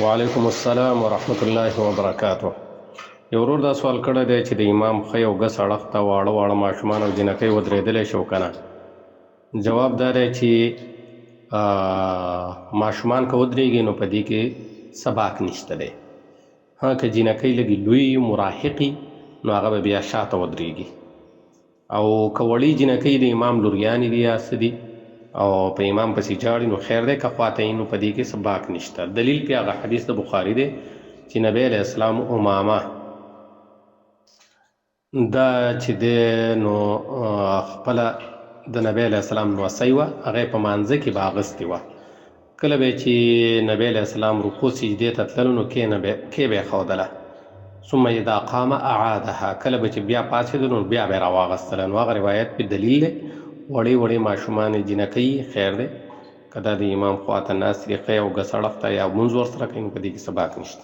وعلیکم السلام ورحمت الله وبرکاته. یو ورور دا سوال کړی دی چې د امام ښی او ګس اړخ ته واړه واړه ماشومان او جینکۍ ودرېدلی شي او که نه؟ جواب دا دی چې ماشومان که ودرېږي نو په دې کې څه باک نشته دی. ها که جینکۍ لږې لوی مراهقي نو هغه به بیا شاته ودرېږي. او که وړې جینکۍ د امام لوریانې دي یا څه دي او په امام پسې ژاړي نو خیر دی، که خواته یې نو په دې کې څه باک نشته. دلیل پې هغه حدیث د بخاري دی چې نبی علیه السلام امامه دا چې دی نو خپله د نبی علیه السلام لوسۍ وه، هغه یې په مانځه کې به اغوستې وه. کله به چې نبی علیه السلام رکوع سجدې ته تللو نو کښې به کښې به یې ښودله، ثم اذا قام اعادها، کله به چې بیا پاڅېدو نو بیا به یې راواغستله. نو هغه روایت پې دلیل دی. وړې وړې ماشومانې جینکۍ خیر دی که دا د امام خوا ته ناست دي ښی او ګس اړخ ته یا لمونځ ورسره کوي نو په دې کې څه باک نشته.